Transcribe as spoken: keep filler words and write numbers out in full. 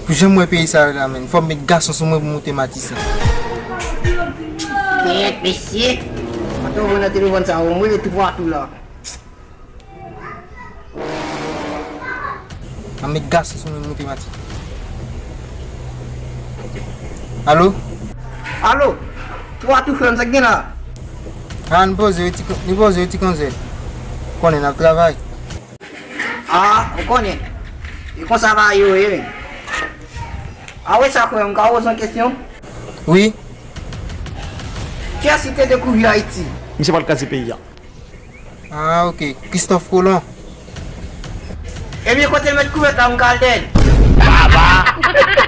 Pou jan m wè peyi sa yo la, menm, fò m met gason sou mwen pou moute Matisan. Kèt, mesye. Atò, ou nan telefòn sa, ou mwen tou patou la. An met gason sou mwen moute Matisan. Alo? Alo? Tou patou, frè m, sa k gen la? A, n poze, wi, ti kon-, n poze, wi, ti konzè. Konnen n ap travay. A, ou konnen. E konsa bagay yo ye, men. A, wi, sa, frè m, m ka poze yon kesyon? Wi. Kiyès ki te dekouvri Ayiti? Misye pral kraze peyi a. A, ok. Christophe Colomb. Ebyen, kote l met kouvèt la, m ka al dèyè l. Baba!